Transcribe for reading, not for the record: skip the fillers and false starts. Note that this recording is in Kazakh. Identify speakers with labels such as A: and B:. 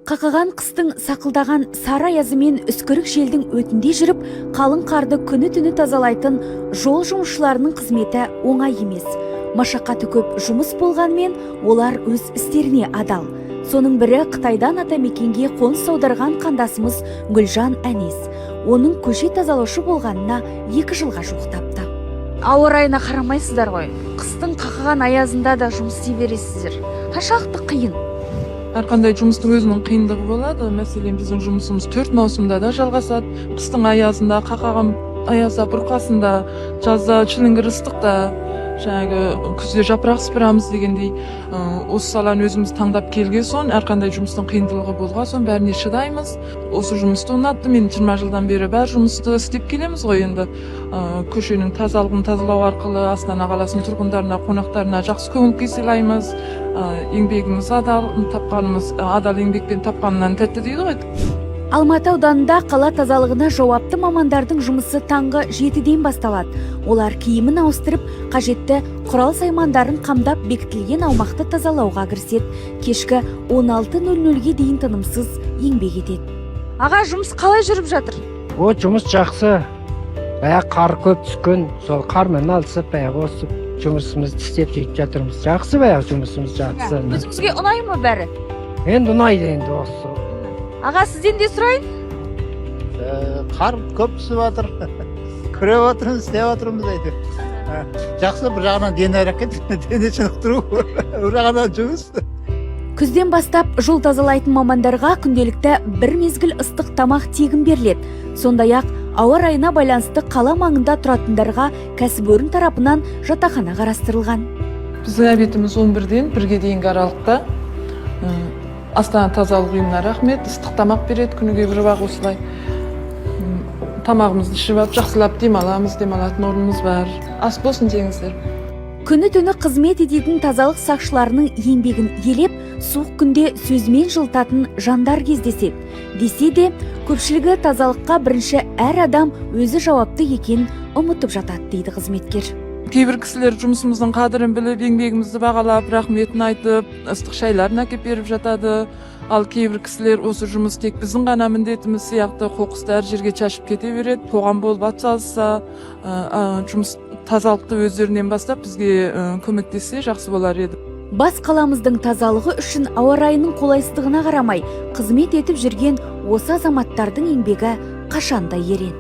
A: Қақаған қыстың сақылдаған сары аязы мен үскірік желдің өтінде жүріп, қалың қарды күні түні тазалайтын жол жұмысшыларының қызметі оңай емес. Машақаты көп жұмыс болғанмен, олар өз істеріне адал. Соның бірі — Қытайдан атамекенге қоныс аударған қандасымыз Гүлжан Әнес. Оның көше тазалаушы болғанына 2 жылға жуықтапты.
B: Ауа райына қарамайсыздар ғой, қыстың қақаған аязында да жұмыс істей бересіздер. Қаншалықты қиын?
C: Әрқандай жұмыстың өзінің қиындығы болады. Мәселен, біздің жұмысымыз төрт маусымда да жалғасады: қыстың аязында, қақаған аязда, бұрқасында, жазда шіліңгір ыстықта, жаңағы күзде жапырақ сыпырамыз дегендей. Осы саланы өзіміз таңдап келген соң, әрқандай жұмыстың қиындығы болған соң, бәріне шыдаймыз. Осы жұмысты ұнатты мен. 20 жылдан бері бәр жұмысты істеп келеміз ғой енді. Көшенің тазалығын тазалау арқылы Астана қаласының тұрғындарына, қонақтарына жақсы көңіл күй сыйлаймыз. Еңбегіміз адал, тапқанымыз адал еңбекпен тапқаннан тәтті дейді ғой.
A: Алматы ауданында қала тазалығына жауапты мамандардың жұмысы таңғы 7-ден басталады. Олар киімін ауыстырып, қажетті құрал саймандарын қамдап, бекітілген аумақты тазалауға кіріседі. Кешкі 16.00-ге дейін тынымсыз еңбек етеді.
B: Аға, жұмыс қалай жүріп жатыр?
D: О, жұмыс жақсы. Баяғы қар көп түскен, сол қармен алысып, баяғы осы жұмысымызды істеп, сөйтіп жатырмыз. Жақсы, баяғы жұмысымыз жақсы.
B: Өзіңізге ұнай ма бәрі?
D: Енді ұнайды енді осы.
B: Аға, сізден де сұрайын.
E: Қар көп түсіп жатыр, күреп жатырмыз, істеп жатырмыз әйтеуір. Жақсы, бір жағынан дене әрекет, дене шынықтыру, бір жағынан жұмыс.
A: Күзден бастап жол тазалайтын мамандарға күнделікті бір мезгіл ыстық тамақ тегін беріледі. Сондай ақ ауа райына байланысты қала маңында тұратындарға кәсіпорын тарапынан жатақхана қарастырылған.
C: Біздің обедіміз 11-ден 1-ге дейінгі аралықта. Астана тазалық ұйымына рахмет, ыстық тамақ береді күніге бір уақ осылай. Тамағымызды ішіп алып, жақсылап демаламыз, демалатын орнымыз бар. Ас болсын жеңіздер.
A: Күні түні қызмет ететін тазалық сақшыларының еңбегін елеп, суық күнде сөзімен жылытатын жандар кездеседі. Десе де, көпшілігі тазалыққа бірінші әр адам өзі жауапты екенін ұмытып жатады дейді қызметкер.
C: Кейбір кісілер жұмысымыздың қадірін біліп, еңбегімізді бағалап, рахметін айтып, ыстық шайларын әкеліп беріп жатады. Ал кейбір кісілер осы жұмыс тек біздің ғана міндетіміз сияқты, қоқысты әр жерге шашып кете береді. Қоғам болып атсалысса, жұмыс тазалықты өздерінен бастап, бізге көмектессе, жақсы болар еді.
A: Бас қаламыздың тазалығы үшін ауа райының қолайсыздығына қарамай қызмет етіп жүрген осы азаматтардың еңбегі қашанда ерен.